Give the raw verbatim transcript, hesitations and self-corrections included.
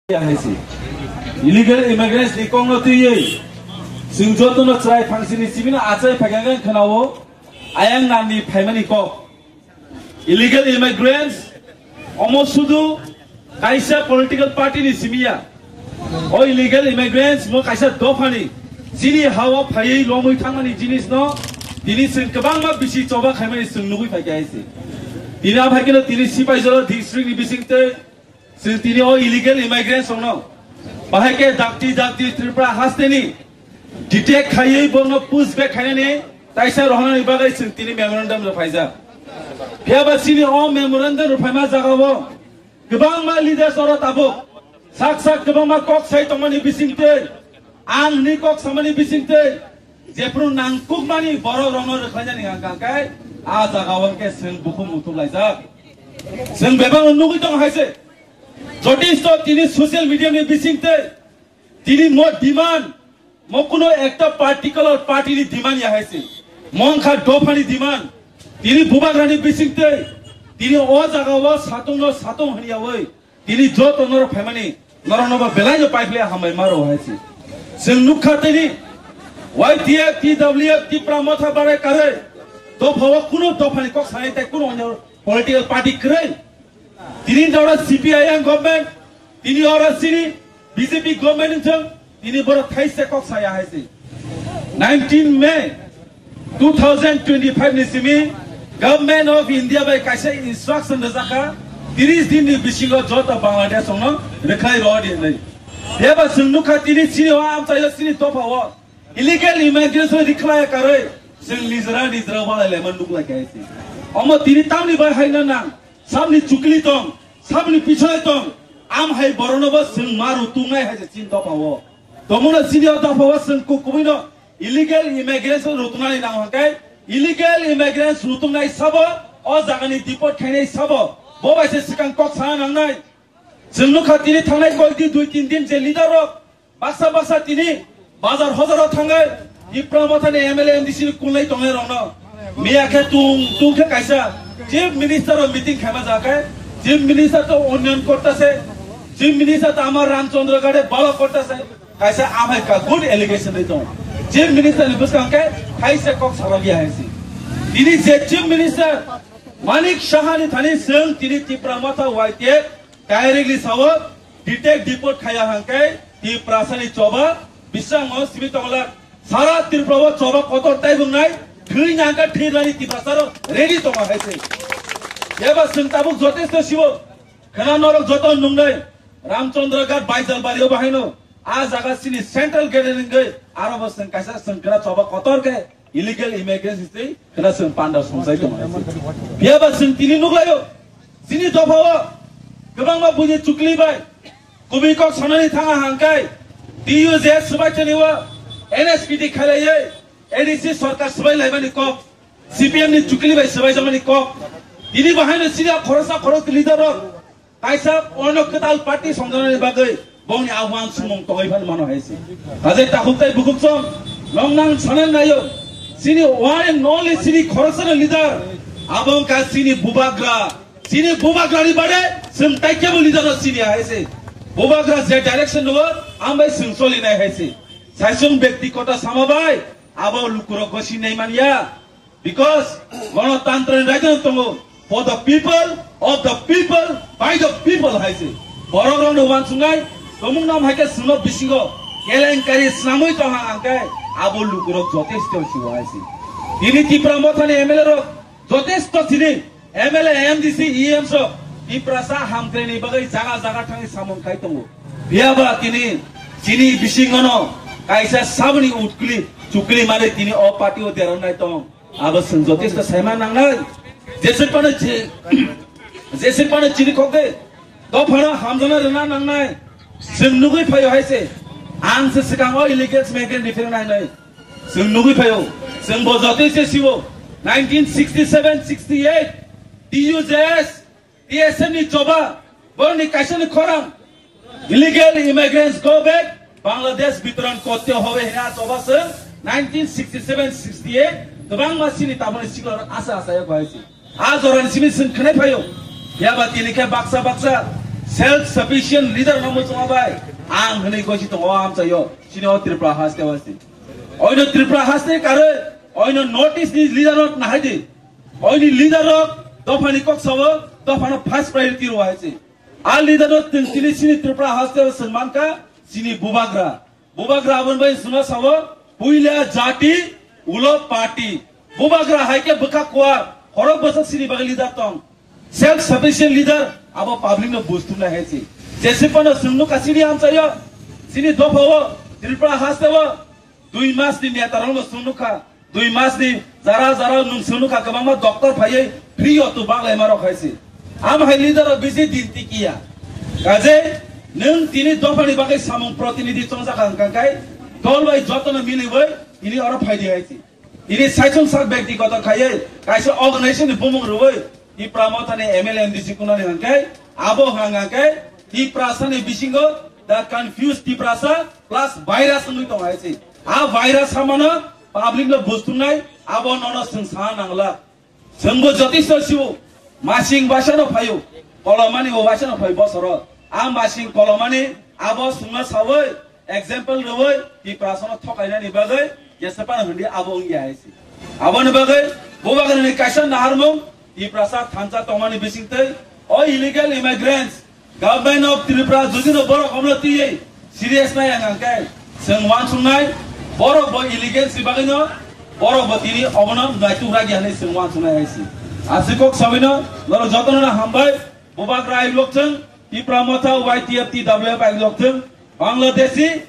Ya hai si. Illegal immigrants ni kok no twiwi. Chwng joto no chwrai phangsini simi no achai phaikha khe khwnao. Ayang namni phaimani kok. Illegal immigrants omo sudu kaisa political party ni simi ya. O illegal immigrants mo kaisa dophani chini hawa phaiwi lomwi thangmani jinis no tini chwng kwbangma bisi choba khaimani chwng nugwi phaikha hai si. Tini a phaikhe no tini Sipaijala district ni bisingtwi chwng tini o illegal immigrants rokno bahai khe dakti dakti Tripura hasteni detect khaiwi bono push back khainani taisa rohornani bagwi chwng tini memorandum rok phaijak. Phiyaba chini o memorandum rok phaima jagao kwbangma leaders oro tabuk sak sak kwbangma kok sai tongmani bisingtwi, ang hwnwi kok samani bisingtwi jephru nangkukmani borok rokno rwkhlainani hwnka khe a jagao khe chwng bukhuk muthuk laijak. Chwng bebak nugwi tongo hai se. Jotisto tini social media ni bisingtwi tini mo demand, mo kuno ekta particular party ni demand ya hai se. Mo wngkha dophani demand. Tini bubagrani bisingtwi tini o jagao satungno satung hwnyawi tini joto norok phaimani norokno ba belai no paiphle hambai maro hai se. Chwng nukha tini Y T F, T W F, Tipra Motha barai karwi dophao kuno dophani kok sanai tei kuno onyo political party kwrwi. Tini oro C P I M government, tini oro chini B J P government wngthung, tini borok thaisa kok saya hai se. Nineteen May two thousand twenty-five ni simi Government of India bai kaisa instruction rwjakha, tris din ni bisingo joto Bangladesh rokno rwkhlai rw di hinwi. Beba chwng nukha tini chini o amchaio chini dophao illegal immigration rwkhlai karwi chwng nijra nijra walai laima nuklai kha hai se. Omo tini tamni bai haino nang? Sabni chukli tong, sabni pichonai tong, am hai borono bo chwng ma rutungnai hai se chini dophao. Tomono chini o dophao chwng kuk kubui no illegal immigrants rutungnani nango hwnkhe illegal immigrants rutungnai sabo o jagani deport khainai sabo bo bai se swkang kok sana nangnai. Chwng nukha tini thangnai koydi dui tin din je leader rok baksa baksa tini bazar hozaro thangwi Tipra Mothani M L A M D C ni kulnai tongnai rokno miya khe tung tung khe kaisa Chief Minister o meeting khaima ja khe Chief Minister to unnayan korta se, Chief Minister to amar Ramchandra Gade balo korta se, kaisa amai ka good allegation ri tong. Chief Minister ni bwskang khe kaisa kok salak ya hai si. Tini je Chief Minister Manik Saha ni thani chwng tini Tipra Motha Y T F directly sao detect deport khaya hangkai Tiprasa ni choba bisango simi tongla sara Tripura o choba kotor tai bungnai thwi nangka thwi nani Tiprasa ro ready tongo hai se. Eba chwng tabuk jotesto sibo khana norok joto nungnai Ramchandra Ghat Baijal bari o bahaino a jaga sini central gate ringoi aro bo chwng kaisa chwng khana choba kotor khe illegal immigrants tei khana chwng panda songchai tongo hai se. Phiya ba chwng tini nukhlaio, chini dophao kwbangma buini chukli bai kubui kok sanani thanga hangkai T U J swbai toniwo N S P T khailaiwi A D C sarkar swbai laimani kok, C P M ni chukli bai swbai jamani kok. Tini bahaino chini khoroksa khorok leader rok kaisa ono kwtal party songjanani bagwi bongni a uansukmung tongwi phano mano hai se. Hajai takhuk tai bukhuk song nong nang sanani naio. Chini one and only chini khoroksa leader abo wngkha chini bubagra. Chini bubagrani bade chwng tai kebo leader no chini hai se. Bubagra je direction no ambai chwng choli nai hai se. Saisung bekti kota sama bai abo lukurok gosi nai manya. Because Ganatantra ni raida tongo for the people, of the people, by the people hai se. Borok rok no uansuknai tomung nam hai khe chwngno bisingo kelenkari snamwi tong ha ang khe abo lukurok jotesto sibo hai se. Tini Tipra Mothani M L A rok jotesto chini M L A, M D C, E M sok Tiprasa hamkrai ni bagwi jaga jaga thangwi samung khai tongo. Phiya ba tini chini bisingo no kaisa saboni utkli chukli mare tini o party o derok nai tong. Abo chwng jotesto saima nangnai. Jeswk pano chi-, jeswk pano chini khokde dophano hamjana rwna nangnai. Chwng nugwi phaio hai se. Ang se swkang o illegal migrant referendum nai nai. Chwng nugwi phaio. Chwng bo jotoi se sibo. Nineteen sixty-seven sixty-eight T U J S T S M ni choba, borokni kaisani khorang, "Illegal immigrants go back, Bangladesh bitoron korte hobe" hwnwi a choba se nineteen sixty-seven sixty-eight kwbangma chini taboni sikla asa asa ya bahai si. A jorani simi chwng khwnai phaio. Yaba tini khe baksa baksa Self sufficient leader no muchungo bai. Ang hwnwi gosi tongo amchaio. Chini o Tripura haste wasi. Oino Tripura haste kare, oino North East ni leader no nahai di. Oini leader rok dophani kok sawo, dophano first priority rw hai se. A leader rok tini chini Tripura haste o swnmanka, chini bubagra. Bubagra aboni bai swnga sawo, puila jati, ulo party. Bubagra hai khe bwkha kuar, horok bwswk chini bagwi leader tong. Self sufficient leader, abo public no bus thumnai hai se. Jesi phano swngno ka chini amchaio, chini dophao, Tripura haste o, dui mas ni neta rok no swngno kha, dui mas ni jara jara nwng swngno kha, kwbangma doctor phaiwi free o tu baglaima rok hai se. Am hai leader rok bisi din tikiya. Kaje nwng tini dophani bagwi samung protinidhi chongjak ang kangkai, dol bai jotono miliwi tini oro phaidi hai se. Tini saichung sak byaktigoto khaiwi kaisa organization ni bumung rwui Tipra Mothani M L A M D C kunani hwnkhe abo hwnkhe Tiprasani bisingo the confused Tiprasa plus virus wngwi tongo hai se. A virus hamano public no bustungnai abo nono swng sana nangla. Chwngbo jotisto siwo, masing basano phaio, kolomani bo basano phai bosoro. A masing kolomani abo sungna sawi, example rwoi, Tiprasano thokainani bagwi, jesapano hindi abo wngya hai si. Aboni bagwi, bo bagwi ni kaisa naharmung, Tiprasa thansa tongmani bisingtwi, o illegal immigrants, Government of Tripura jodi no borok omno tiyei serious nai ang khe chwng wansuknai borok bo illegal si bagwi no borok bo tini obono naituk ragi hani chwng wansuknai hai si. Aswk kok sawi no norok jotono no hambai. Bubagra ai lok chwng Tipra Motha Y T F T W F ai lok chwng Bangladeshi